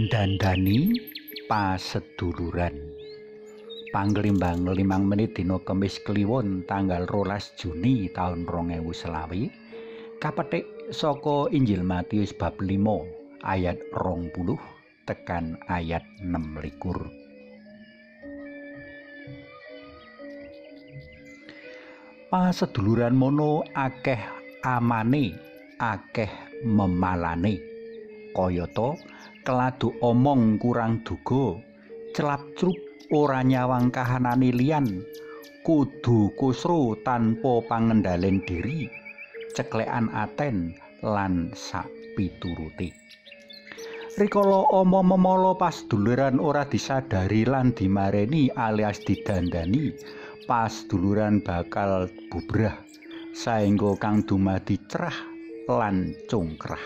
Dandani paseduluran. Panglimbang 5 menit dina Kemis Kliwon tanggal 12 Juni taun 2020 kapetik saka Injil Matius bab 5 ayat 20 tekan ayat 26. Paseduluran mono akeh amane, akeh memalane. Kayata keladu omong kurang duga, celap-crup ora nyawang kahanane liyan, kudu kusro tanpa pangendalen diri, ceklekan aten lan sak piturute. Rikala omong memala paseduluran ora disadari lan dimareni alias didandani, paseduluran bakal bubrah saengga kang dumadi cerah lan congkrah.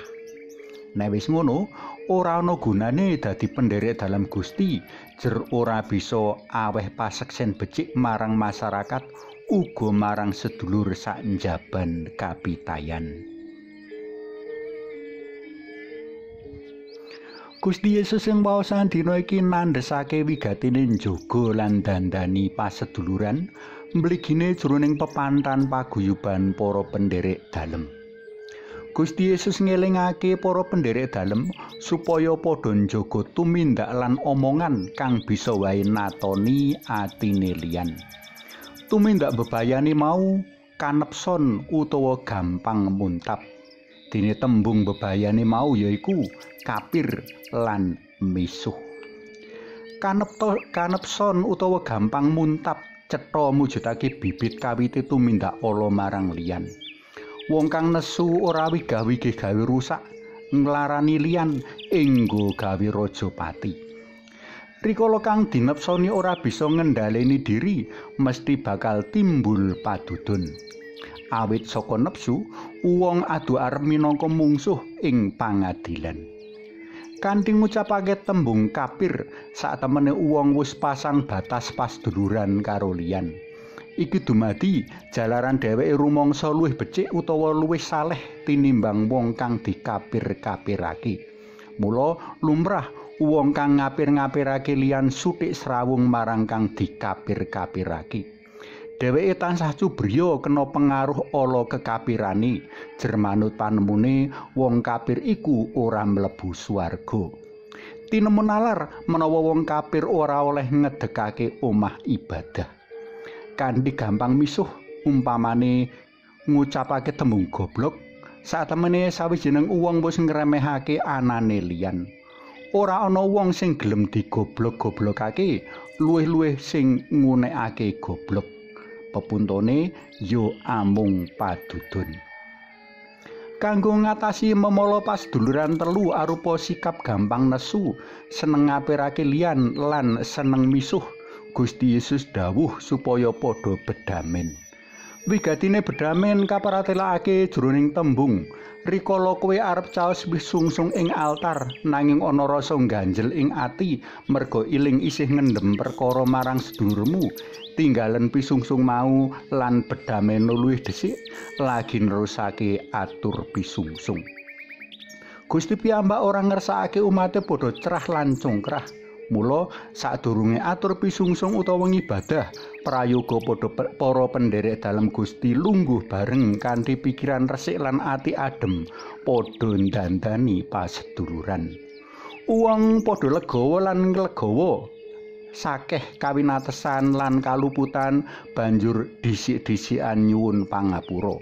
Nek wis ngono, ora ana gunane dadi penderek dalem Gusti, jer ora bisa aweh paseksen becik marang masyarakat uga marang sedulur sak njaban kapitayan. Gusti Yesus ing waosan dina iki nandhesake wigatine njaga lan dandani paseduluran mligine jroning pepantan paguyuban para penderek dalem. Gusti Yesus ngelingake para penderek dalem supaya padha njaga tumindak lan omongan kang bisa wae natoni atine liyan. Tumindak bebayani mau kanepson utawa gampang muntap. Dene tembung bebayani mau yaiku kapir lan misuh. Kanepson utawa gampang muntap cetha mujudake bibit kawite tumindak ala marang liyan. Wong kang nesu ora wigah-wigih gawe rusak, nglarani liyan enggo gawe raja pati. Rikala kang dinepsoni ora bisa ngendhaleni diri, mesti bakal timbul padudun. Awit saka nepsu, wong adu arep minangka mungsuh ing pangadilan. Kanthi ngucapake tembung kapir, satemene wong wis pasang batas paseduluran karo liyan. Iki dumadi jalaran dheweke rumangsa luwih becik utawa luwih saleh tinimbang wong kang dikapir-kapirake. Mula lumrah wong kang ngapir-ngapirake liyan suthik srawung marang kang dikapir-kapirake. Dheweke tansah cubriya kena pengaruh ala kekapirane, jer manut panemune wong kapir iku ora mlebu swarga. Tinemu nalar menawa wong kapir ora oleh ngedekake omah ibadah. Kanthi gampang misuh umpamane ngucapake tembung goblok, satemene sawijining wong wis ngremehake anane liyan. Ora ana wong sing gelem digoblok-goblokake, luwih-luwih sing ngunekake goblok. Pepuntone ya amung padudun. Kanggo ngatasi memala paseduluran telu arupa sikap gampang nesu, seneng ngapirake liyan lan seneng misuh, Gusti Yesus dawuh supaya padha bedamen. Wigatine bedamen kaparatelakake jroning tembung, rikala kowe arep caos sungsung ing altar nanging ana rasa ganjel ing ati merga iling isih ngendhem perkara marang sedulurmu, tinggalen pisungsung mau lan bedamen luwih dhisik lagi nerusake atur pisungsung. Gusti piyambak ora ngersakake umate padha cerah lan congkrah. Mula sadurunge atur pisungsung utawa ngibadah, prayoga padha para penderek dalem Gusti lungguh bareng kanthi pikiran resik lan ati adem, padha ndandani paseduluran. Wong padha legawa lan nglegawa, sakeh kawinatesan lan kaluputan banjur dhisik-dhisikan nyuwun pangapura.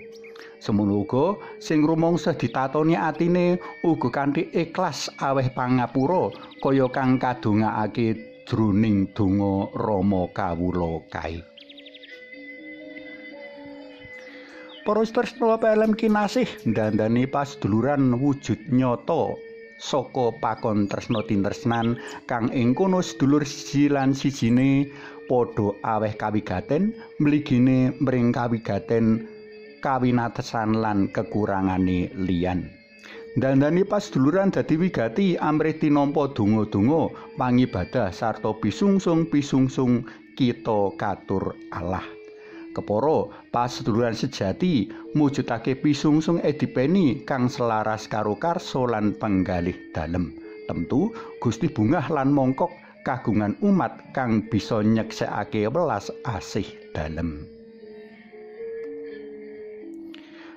Semono uga sing rumangsa ditatoni atine uga kanthi ikhlas aweh pangapura kaya kang kadongakake jroning donga Rama kawula kae. Para tresna PLM kinasih, ndandani paseduluran wujud nyata saka pakon tresna tintresnan kang ing kono sedulur siji lan sijine padha aweh kawigaten mligine mring kawigaten kawinatesan lan kekurangane liyan. Dandani paseduluran dadi wigati amrih tinampa donga-donga pangibadah sarta pisungsung-pisungsung kita katur Allah. Kepara paseduluran sejati mujudake pisungsung edipeni kang selaras karo karsa lan penggalih dalem. Temtu Gusti bungah lan mongkok kagungan umat kang bisa nyeksekake welas asih dalem.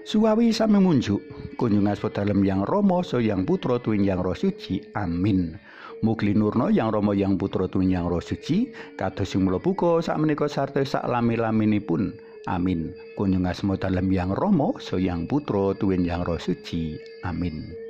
Suwawi sami munjuk kunjung asma dalem Yang Rama saha Yang Putra tuwin Yang Roh Suci. Amin. Mugi nurna Yang Rama Yang Putra tuwin Yang Roh Suci kados sing mula buka sakmenika sarta sak lami-laminipun. Amin. Kunjung asma dalem Yang Rama saha Yang Putra tuwin Yang Roh Suci. Amin.